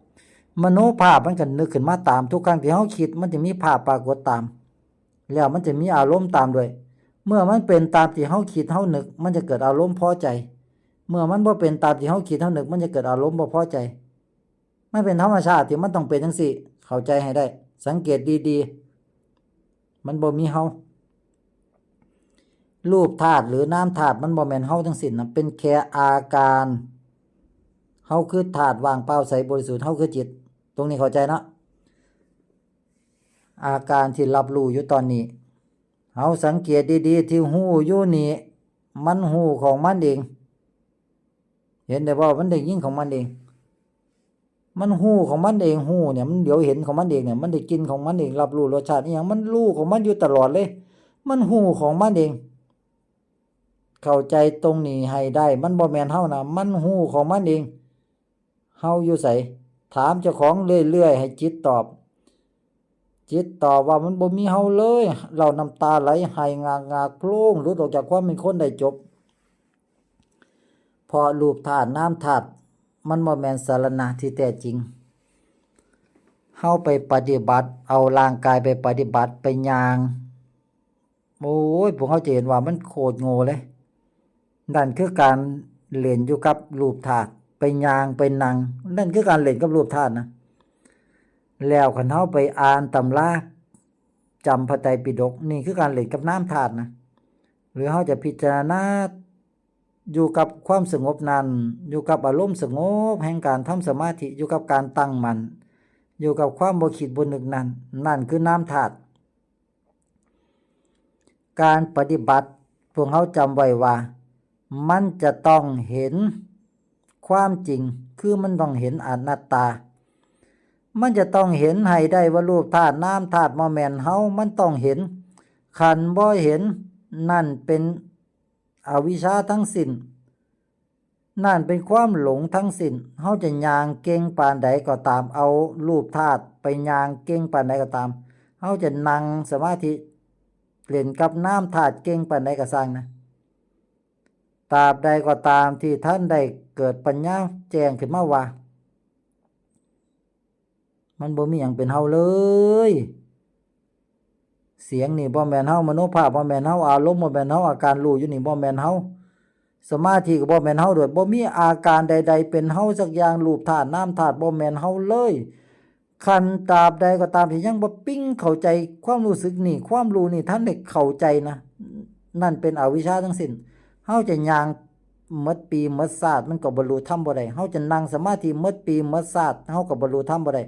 ມະໂນພາບມັນກໍນຶກຂຶ້ນມາຕາມ ທຸກຄັ້ງທີ່ເຮົາຄິດ ມັນຈະມີພາບປາກົດຕາມ ແລ້ວມັນຈະມີອາລົມຕາມດ້ວຍ. ເມື່ອມັນເປັນຕາມທີ່ເຮົາຄິດເຮົານຶກ ມັນຈະເກີດອາລົມພໍໃຈ. ເມື່ອມັນບໍ່ເປັນຕາມທີ່ເຮົາຄິດເຮົານຶກ ມັນຈະເກີດອາລົມບໍ່ພໍໃຈ. ມັນເປັນທຳມະຊາດທີ່ມັນຕ້ອງເປັນຈັ່ງຊີ້ ເຂົ້າໃຈໃຫ້ໄດ້ ສັງເກດດີໆ ມັນບໍ່ມີເຮົາ. ຮູບທາດ ຫຼື ນາມທາດ ມັນບໍ່ແມ່ນເຮົາທັງສິ້ນນະ ເປັນແຄ່ອາການ. ເຮົາຄືທາດວ່າງເປົ່າໃສບໍລິສຸດ ເຮົາຄືຈິດ. ຕົງນີ້ເຂົ້າໃຈເນາະ? ອາການທີ່ຮັບຮູ້ຢູ່ຕອນນີ້ ເຮົາສັງເກດດີໆ ທີ່ຮູ້ຢູ່ນີ້ ມັນຮູ້ຂອງມັນເອງ. ເຫັນໄດ້ບໍ່? ມັນໄດ້ຍິນຂອງມັນເອງ ມັນຮູ້ຂອງມັນເອງ. ຮູ້ນີ້ ມັນຫຼຽວເຫັນຂອງມັນເອງນີ້ ມັນໄດ້ກິ່ນຂອງມັນເອງ ຮັບຮູ້ລົດຊາດອີ່ຫຍັງ ມັນຮູ້ຂອງມັນຢູ່ຕະຫຼອດເລີຍ. ມັນຮູ້ຂອງມັນເອງ. ເຂົ້າໃຈຕົງນີ້ໃຫ້ໄດ້ ມັນບໍ່ແມ່ນເຮົານະ ມັນຮູ້ຂອງມັນເອງ. ເຮົາຢູ່ໃສ? ຖາມເຈົ້າຂອງເລື້ອຍໆ ໃຫ້ຈິດຕອບ. ຈິດຕອບວ່າມັນບໍ່ມີເຮົາເລີຍ. ເລົ່ານ້ຳຕາໄຫຼ ໄຫ້ງາກໆໂພລງ ຫຼຸດອອກຈາກຄວາມເປັນຄົນໄດ້ຈົບ. ເພາະຮູບທາດນາມທາດ ມັນບໍ່ແມ່ນສະລະນະທີ່ແທ້ຈິງ. ເຮົາໄປປະຕິບັດ ເອົາຮ່າງກາຍໄປປະຕິບັດ ໄປຍ່າງ ໂອ້ຍ ພວກເຮົາຈະເຫັນວ່າມັນໂຄດໂງ່ເລີຍ. ນັ້ນຄືການຫຼິ້ນຢູ່ກັບຮູບທາດ ໄປຍ່າງໄປນັ່ງ ນັ້ນຄືການຫຼິ້ນກັບຮູບທາດນະ. ແລ້ວຄັນເຮົາໄປອ່ານຕຳລາຈຳພະໄຕປິດົກ ນີ້ຄືການຫຼິ້ນກັບນາມທາດນະ. ຫຼືເຮົາຈະພິຈາລະນາຢູ່ກັບຄວາມສະຫງົບນັ້ນ ຢູ່ກັບອາລົມສະຫງົບແຫ່ງການທຳສະມາທິ ຢູ່ກັບການຕັ້ງໝັ້ນ ຢູ່ກັບຄວາມບໍ່ຄິດບໍ່ນຶກນັ້ນ ນັ້ນຄືນາມທາດ. ການປະຕິບັດ ພວກເຮົາຈຳໄວ້ວ່າ ມັນຈະຕ້ອງເຫັນຄວາມຈິງ ຄືມັນຕ້ອງເຫັນອະນັດຕາ. ມັນຈະຕ້ອງເຫັນໃຫ້ໄດ້ວ່າຮູບທາດນາມທາດບໍ່ແມ່ນເຮົາ ມັນຕ້ອງເຫັນ. ຄັນບໍ່ເຫັນ ນັ້ນເປັນອະວິຊາທັງສິ້ນ. ນັ້ນເປັນຄວາມຫຼົງທັງສິ້ນ. ເຮົາຈະຍ່າງເກັ່ງປານໃດກໍຕາມ, ເອົາຮູບທາດໄປຍ່າງເກັ່ງປານໃດກໍຕາມ, ເຮົາຈະນັ່ງສະມາທິ ຫຼິ້ນກັບນາມທາດເກັ່ງປານໃດກໍຊ່າງນະ, ຕາບໃດກໍຕາມທີ່ທ່ານໄດ້ເກີດປັນຍາແຈ້ງຂຶ້ນມາວ່າ ມັນບໍ່ມີຫຍັງເປັນເຮົາເລີຍ. ສຽງນີ້ບໍ່ແມ່ນເຮົາ, ມະໂນພາບບໍ່ແມ່ນເຮົາ, ອາລົມບໍ່ແມ່ນເຮົາ, ອາການຮູ້ຢູ່ນີ້ບໍ່ແມ່ນເຮົາ, ສະມາທິກໍບໍ່ແມ່ນເຮົາດ້ວຍ, ບໍ່ມີອາການໃດໆເປັນເຮົາສັກຢ່າງ, ຮູບທາດນາມທາດບໍ່ແມ່ນເຮົາເລີຍ. ຄັນຕາບໃດກໍຕາມທີ່ຍັງບໍ່ປີ້ງເຂົ້າໃຈຄວາມຮູ້ສຶກນີ້, ຄວາມຮູ້ນີ້ທ່ານໄດ້ເຂົ້າໃຈນະ, ນັ້ນເປັນອະວິຊາທັງສິ້ນ. ເຮົາຈະຍ່າງ ໝົດປີໝົດຊາດມັນກໍບັນລຸທຳບໍ່ໄດ້. ເຮົາຈະນັ່ງສະມາທິໝົດປີໝົດຊາດ ເຮົາກໍບັນລຸທຳບໍ່ໄດ້.